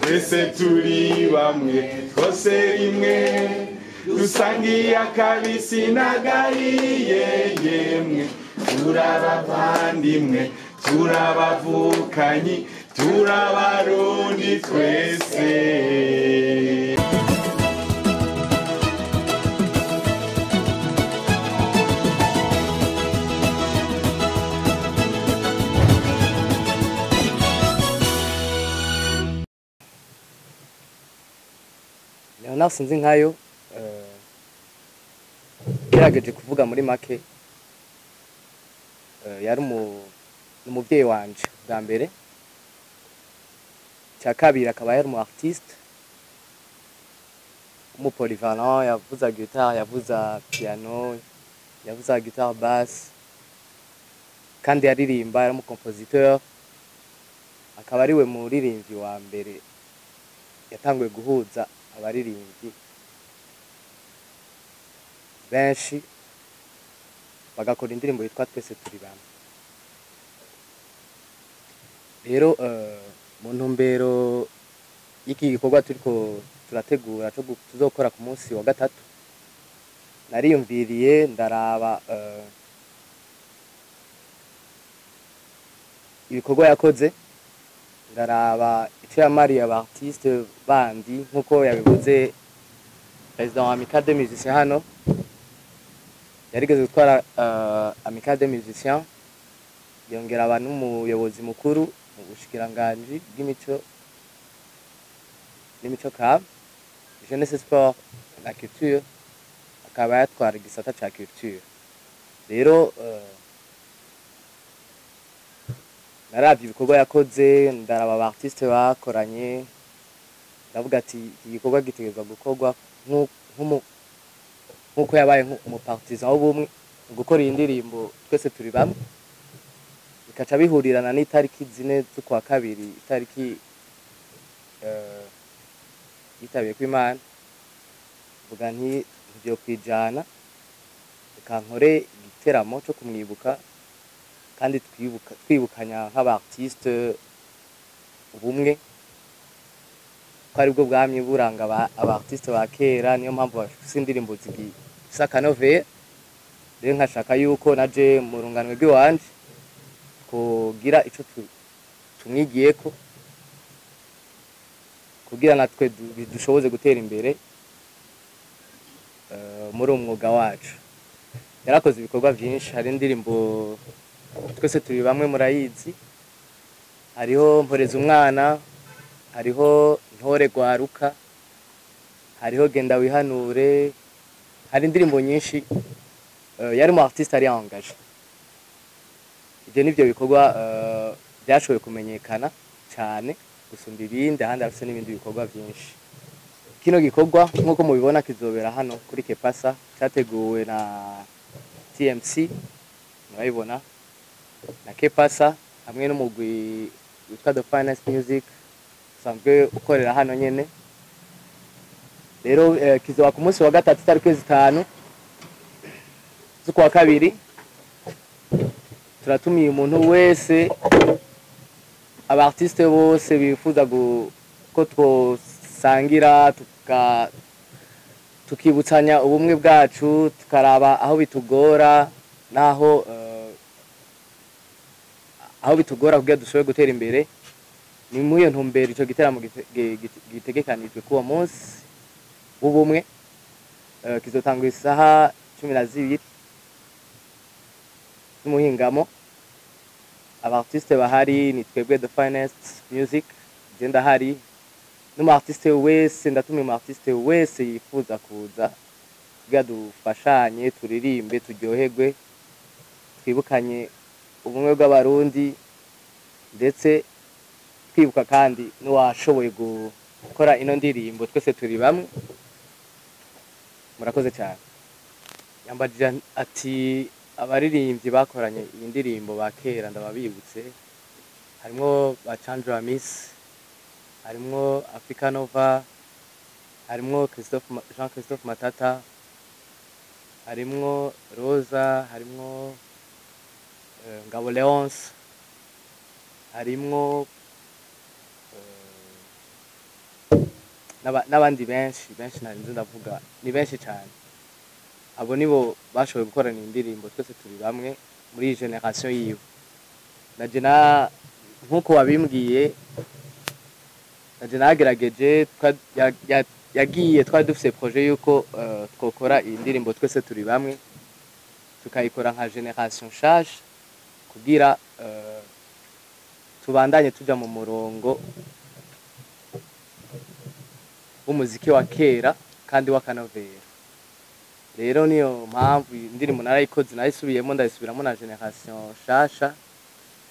Twese turi bamwe, twose rimwe, dusangiye akabisi n'agahiye. Yemwe turabavandimwe, turabavukanyi, turabarundi twese. Leonard Sinzinkayo, gerageje kuvuga muri make, yari umuvyeyi wanje bwa mbere. Cya kabiri akaba yari umu artiste, umu polyvalent, yavuza guitare, yavuza piano, yavuza guitare basse, kandi yaririmba, yari umu compositeur, akaba ariwe muririmbyi wa mbere yatanguye guhuza abaririmbyi benshi bagakora indirimbo yitwa Twese Turi Bamwe. Rero mu ntumbero y'iki gikorwa turiko turategura cyo tuzokora ku munsi wa gatatu, nariyumviriye ndaraba ibikorwa yakoze, ndaraba icyo yamariye aba artiste bandi, nkuko yabivuze président wa Amicale des Musiciens hano, yarigeze gutwara Amicale des Musiciens, yongera aba n'umuyobozi mukuru mu bushikiranganji bw'imico n'imico kama, jeunesse, sport na culture, akaba yatwara igisata ca culture. Rero naravye ibikorwa yakoze, ndaraba aba artiste bakoranye, ndavuga ati iki gikorwa gitegerezwa gukorwa nk'uko yabaye umupartisan w'ubumwe mu gukora iyi ndirimbo Twese Turi Bamwe, bikaca bihurirana n'itariki 4 z'ukwa kabiri, itariki yitabiye kw'Imana. Mvuga nti ntivyo kwijana, reka nkore igiteramo co kumwibuka kandi twibukanya nk'aba artiste ubumwe, ko aribwo bwamye buranga aba artiste ba kera, niyo mpamvu bafise indirimbo zigifise akanovera. Rero nkashaka yuko naje mu runganwe rw'iwanje kugira ico tumwigiyeko, kugira natwe dushoboze gutera imbere muri uwo mwuga wacu. Yarakoze ibikorwa vyinshi, hari indirimbo Twese Turi Bamwe murayizi, hariho Mporeza Umwana, hariho Ntore Gwaruka, hariho Genda Wihanure, hari indirimbo nyinshi. Yari mu artiste ari engagé. Ivyo nivyo bikorwa byashoboye kumenyekana cyane gusumba ibindi, ahandi arafise n'ibindi bikorwa vyinshi. Kino gikorwa nk'uko mubibona kizobera hano kuri Kepasa, cyateguwe na TMC murabibona, na Kepasa hamwe n'umugwi witwa The Finest Music usanzwe ukorera hano nyene. Rero kizoba ku munsi wa gatatu tariki 5 z'ukwa kabiri. Turatumiye umuntu wese, aba artiste bose bifuza ko twosangira tukibutsanya ubumwe bwacu, tukaraba aho bitugora naho aho bitugora kugira dushobore gutera imbere. Ni muri iyo ntumbero ico giteramo gitegekanijwe k'uwo munsi w'ubumwe. Kizotangwa isaha 12 z'umuhingamo. Aba artiste bahari ni twebwe The Finest Music, je ndahari n'umu artiste wese, ndatumiye umu artiste wese yifuza kuza kugira dufashanye, turirimbe, turyoherwe, twibukanye ubumwe bw'abarundi, ndetse twibuka kandi n'uwashoboye gukora ino ndirimbo Twese Turi Bamwe. Murakoze cyane. Yambajije ati abaririmbyi bakoranye iyi ndirimbo ba kera ndababibutse, harimwo ba Chandra Miss, harimwo Africa Nova, harimwo Jean Christophe Matata, harimwo Rosa, harimwo Ngabo Leonce, harimwo N'abandi benshi benshi ntarinze ndavuga, ni benshi cyane. Abo nibo bashoboye gukorana indirimbo "Twese Turi Bamwe" muri iyi génération yiwe. Naje na nkuko wabimbwiye, naje nagerageje yagiye twari dufise projet yuko twokora iyi ndirimbo "Twese Turi Bamwe", tukayikora nka génération nshasha kugira tubandanye tuja mu murongo w'umuziki wa kera kandi w'akanovera. Rero niyo mpamvu iyi ndirimbo narayikoze, narayisubiyemo, ndayisubiramo na génération nshasha,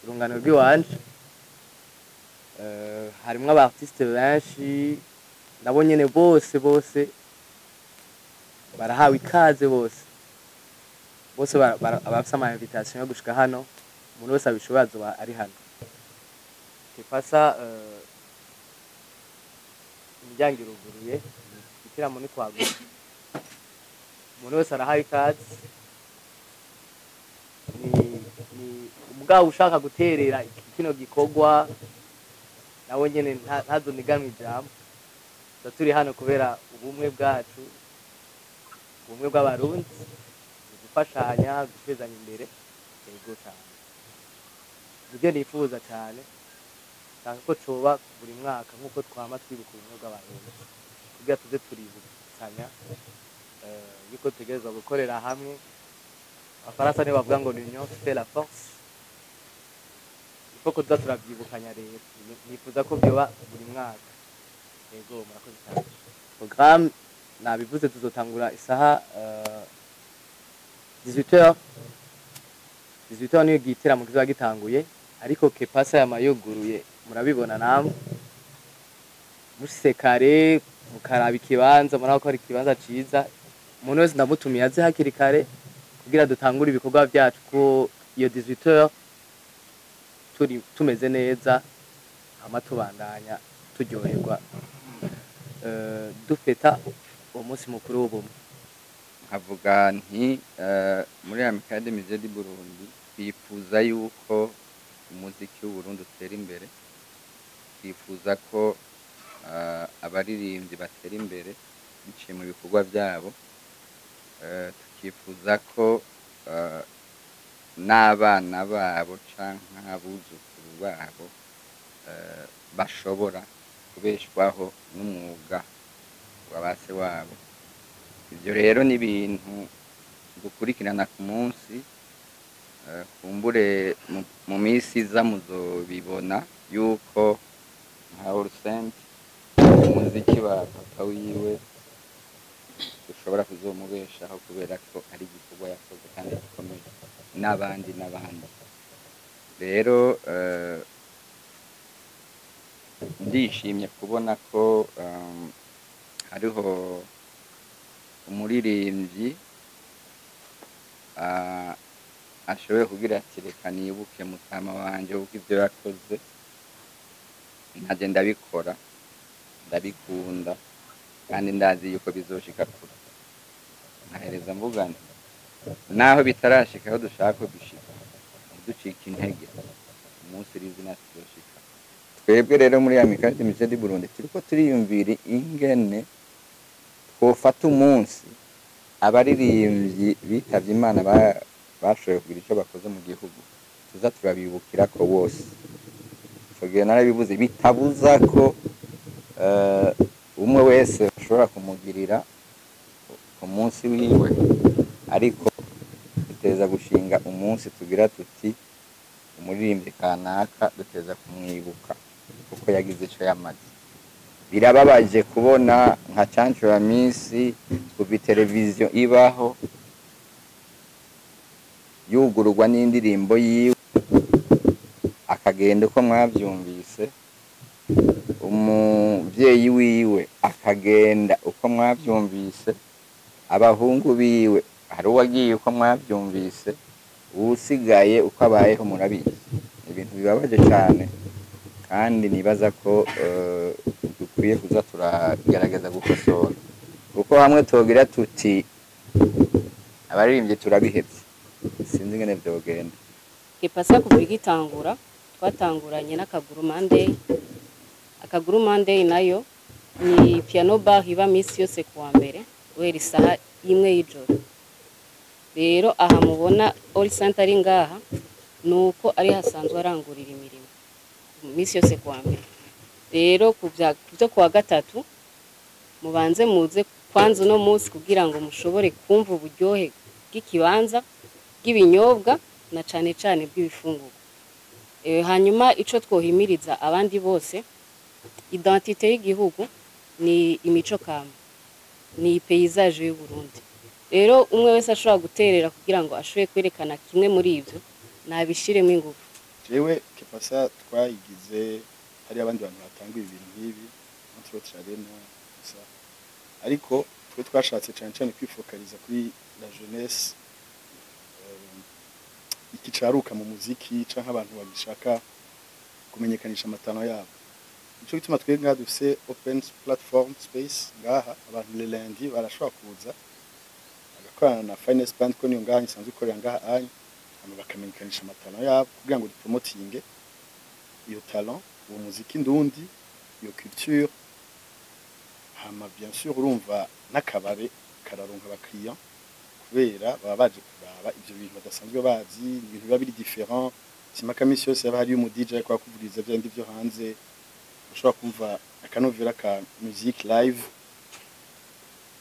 urungano rw'iwanje. Harimwo aba artiste benshi, nabo nyene bose bose barahawe ikaze, bose bose abafise ama invitation yo gushika hano. Umuntu wese abishoboye azoba ari hano. Kepasa, imiryango iruguruye, igitaramo ni kwaguka, umuntu wese arahawe ikaze. Ni umugabo ushaka guterera kino gikorwa, nawe nyene ntazoniganwe ijambo. Tuba turi hano kubera ubumwe bwacu, ubumwe bw'Abarundi, gufashanya, gutezanya imbere. Yego cyane, nibyo nifuza cyane. Nshaka ko coba buri mwaka nk'uko twama twibuka ubumwe bw'Abarundi, kugira tuze tuributsanya yuko dutegerezwa gukorera hamwe. Abafaransa nibo bavuga ngo "L'union fait la force". Il faut ko tuza turavyibukanya. Rero nifuza ko vyoba buri mwaka. Yego, murakoze cyane. Programme nabivuze, tuzotangura isaha 18h. 18h niyo igiteramo kizoba gitanguye, ariko Kepasa yama yuguruye, murabibona namwe. Mushitse kare mukaraba ikibanza, murabona ko ari ikibanza ciza. Umuntu wese ndamutumiye aze hakiri kare kugira dutangure ibikorwa vyacu ko iyo 18h turi tumeze neza, hama tubandanya turyoherwa, dufeta uwo munsi mukuru w'ubumwe. Nkavuga nti muri Amicale des Musiciens du Burundi twifuza yuko umuziki w'Uburundi utera imbere, twifuza ko abaririmbyi batera imbere biciye mu bikorwa byabo, tukifuza ko n'abana babo canke abuzukuru babo bashobora kubeshwaho n'umwuga wa ba se wabo. Ivyo rero ni ibintu dukurikirana ku munsi. Kumbure mu minsi iza muzobibona yuko nka Orusenti, umuziki wa papa wiwe ushobora kuzomubeshaho kubera ko ari igikorwa yakoze kandi gikomeye, n'abandi n'abandi. Rero ndishimye kubona ko hariho umuririmbyi ashoboye kugira ati: "Reka nibuke mutama wanje, kuko ivyo yakoze ntaje ndabikora, ndabikunda kandi ndazi yuko bizoshika kure." Nkahereza mvuga nti naho bitarashika aho dushaka ko bishika, ntiducike intege, umunsi rizina tuzoshika. Twebwe rero muri Amicale des Musiciens du Burundi turiko turiyumvira ingene twofata umunsi abaririmbyi bitavye Imana bashoboye kugira ico bakoze mu gihugu, tuza turabibukirako bose. Ico gihe narabivuze, bitabuza ko umwe wese ashobora kumugirira ku munsi wiwe, ariko duteza gushinga umunsi tugira tuti umuririmbyi kanaka duteza kumwibuka kuko yagize ico yamaze. Birababaje kubona nka Canjo Misi, kuva televiziyo ibaho, yugururwa n'indirimbo yiwe, akagenda uko mwavyumvise, umuvyeyi wiwe akagenda uko mwavyumvise, abahungu biwe hari uwagiye uko mwavyumvise, uwusigaye uko abayeho murabizi. Ibintu bibabaje cane, kandi nibaza ko dukwiye kuza turagerageza gukosora, kuko hamwe togira tuti abaririmbyi turabihevye, sinzi ingene vyogenda. Kepasa kuva igitangura, twatanguranye n'Akaguru Monday. Akaguru Monday nayo Ni piano bar iba misi yose kuwa mbere guhera isaha 1 y'ijoro. Rero aha mubona All Center ari ngaha nuko ari hasanzwe arangurira imirimo misi yose kuwa mbere. Rero kuvyo kuwa gatatu mubanze muze kwanza uno munsi kugira ngo mushobore kumva uburyohe bw'ikibanza, bw'ibinyobwa na cane cane bw'ibifungurwa. Hanyuma ico twohimiriza abandi bose, identité y'igihugu ni imico kama, ni paysage y'u Burundi. Rero umwe wese ashobora guterera kugira ngo ashobore kwerekana kimwe muri ivyo, nabishiremo ingufu. Jewe Kepasa twayigize hari abandi bantu batanguye ibintu nk'ibi, entre autres Arena gusa, ariko twe twashatse cane cane kwifokaliza kuri la jeunesse ikicaruka mu muziki canke abantu bagishaka kumenyekanisha amatano yabo. Nico gituma twebwe ngaha dufise open platform space ngaha, abantu le lundi barashobora kuza bagakorana na Finest Band, ko niyo ngaha isanzwe ikorera ngaha anya, hama bakamenyekanisha amatano yabo kugira ngo dupromotinge iyo talent, uwo muziki ndundi, iyo culture. Hama bien sûr urumva n'akabare kararonka abakiriya kubera baba baje kuraba ivyo bintu badasanzwe bazi, ibintu biba biri différent. Simaka misi yose yaba hari umu DJ ariko akuvugiriza vya bindi vyo hanze, ushobora kumva akanovera ka musique live.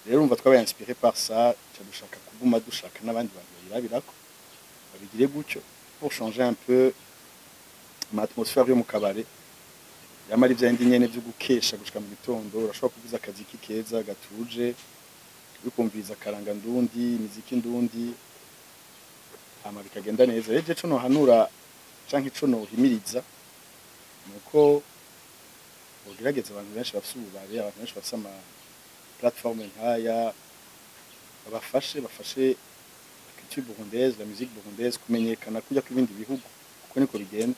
Rero urumva twabaye inspiré par ça, ca dushaka kuguma dushaka n'abandi bantu bayirabirako babigire gutyo pour changer un peu ama atmosphère yo mu kabare yamara ivya bindi nyene vyo gukesha gushika mu gitondo. Urashobora kuvuza akaziki keza gatuje, bikumviriza akaranga ndundi, imiziki ndundi, hama bikagenda neza. Rero ico nohanura canke ico nohimiriza nuko bogerageza abantu benshi bafise ububare, abantu benshi bafise ama plateforme nkaya, babafashe, bafashe la culture burundaise, la musique burundaise kumenyekana kujya kw'ibindi bihugu, kuko niko bigenda.